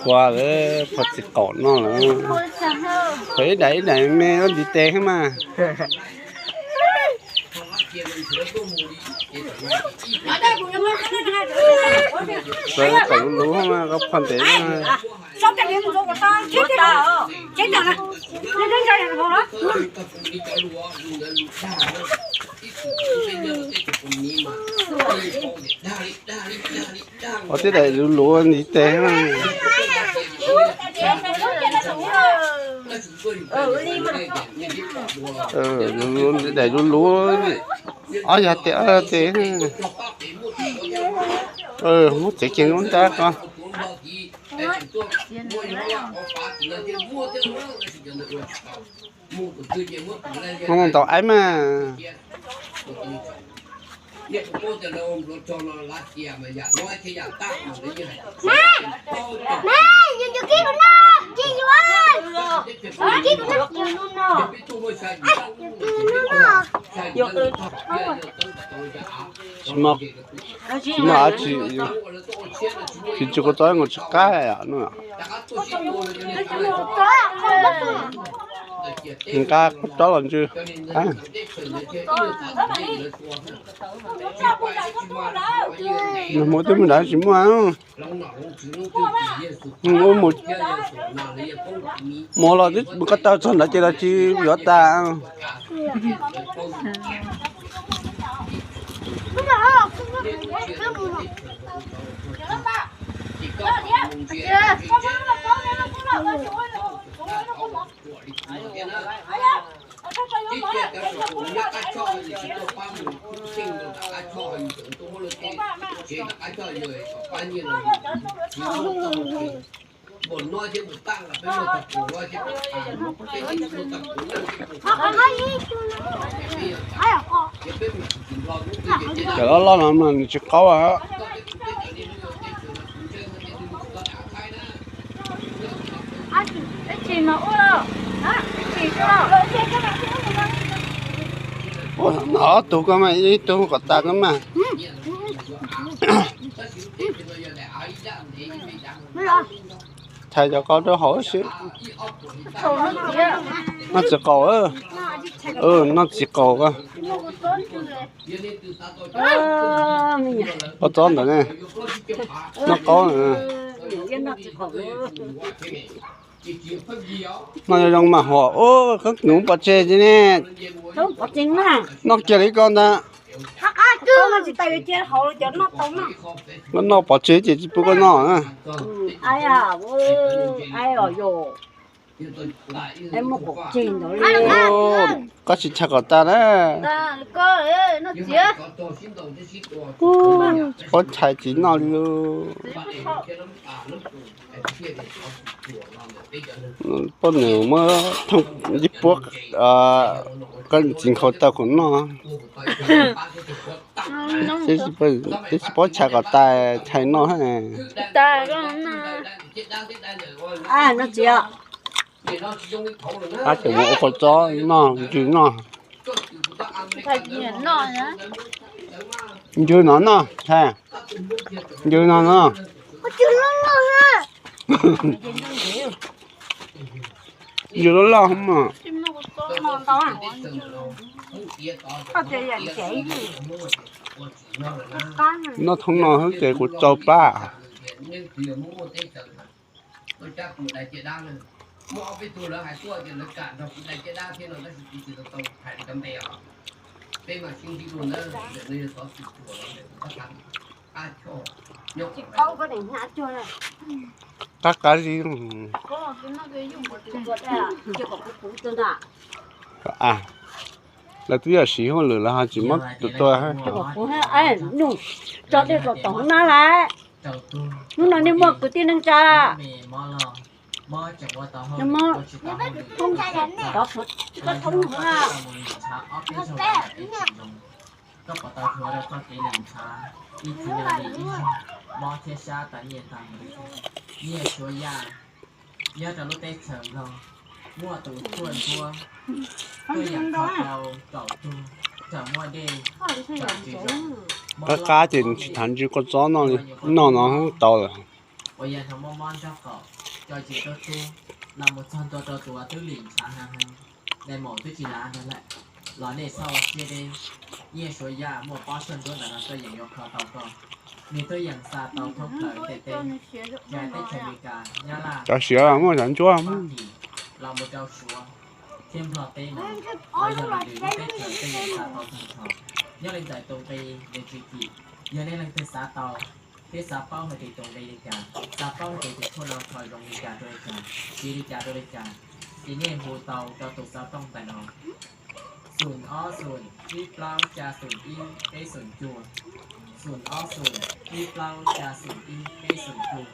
kua lawm, phua txiv qaum noj lawm. Phua ib daim ib daim me ua ntiv tes thiab mas. Txawm qaum luv luv mas koj phua ntev. Ua tej daim luv luv ntiv tes. Daim luv luv, ob yog tes ob yog tes. Muab tsev kiag lub ntab ko. Muab ntau aib mas. Tsis muaj dab tsi, tsis tsis kua txob nkaus tsis qab no. Nqa kua txob los ntsw. Nws muaj twb muaj nrad tsis muaj. Mus los mus ko taw txog nrad ces los tsis yuav tas. Cov loj loj no mas nws tsis qaub. Ob tug ko mas ib tug kom tas ko mas. Thais cov qaub rau hauv xwb. Noj txiv qaub, noj txiv qaub ko. Kua txob ntawd ne, noj qaub. Noj zoo zoo mas huam ub, koj nws pov tseg ces ne. Noj kiag li koj ntag. Koj noj pov tseg ces tsis pub koj noj na. Koj tsis tshaj kom tas na. Tsis paub tshais txiv noj li lub. Poj niam muab thooj ib puab qeej txiv nkhaus taw kom noj. Twb tsis paub tshais kom tas tshais noj. Ab, tseem ua kua txob noj ntsw noj. Ntsw no noj, ntsw no noj. Ntsw loj loj mas. Noj thoob no xwb ces kuv tsau plab. Qab qab li. Lawv twb yog siv hauj lwm lawv ho tsis muab tua. Tso dej rau tom hoob nab lawm. Hnub no nej muaj kwv tij neej tsa. Koj pov tau thuav rau txoj kev lim ntshav, ib txhia li ib mob thiab sab tas nyiaj tas nyiaj suav yaj nyob rau lub teb chaws Nplog, muaj tus tshuaj ntsuab tuaj yam kho tau raum tug, raug muaj dej, raum tsis zoo. Qab qab ces tsis thav ntsw kua txob noj li, noj no tau lawm. uas yog hnov mob mob nraub qaum, tso tsis tub tub, los mus txog ntua rau tus uas twb lim ntshav heev heev, nais maum twb tsis lav nrog lawm, los nej txhob ua siab deb. Nyiaj Suav Yaj muaj pob tshuaj ntsuab ntawm no tuaj yeem yuav kho tau koj. Nws tuaj yeem xa tau thoob plaws ntiaj teb, tsis hais teb chaws Amelikas, Nyab Laj, Fab Kis, los mus rau Suav thiab Nplog teb no, los yog lwm lub teb chaws tuaj yeem xa tau tag nrho. Nyob li ntawm tus nqi nws tsis kim, yog leej leej twg xav tau thiab xav paub hais tias tus nqi li cas, xav paub hais tias tus tshuaj no kho zoo li cas rau li cas, siv li cas rau li cas, ces nej hu tau rau tus xov tooj ntawm no: xoom ob xoom ib plaub xya xoom ib peb xoom cuaj, xoom ob xoom ib plaub xya xoom ib peb xoom cuaj.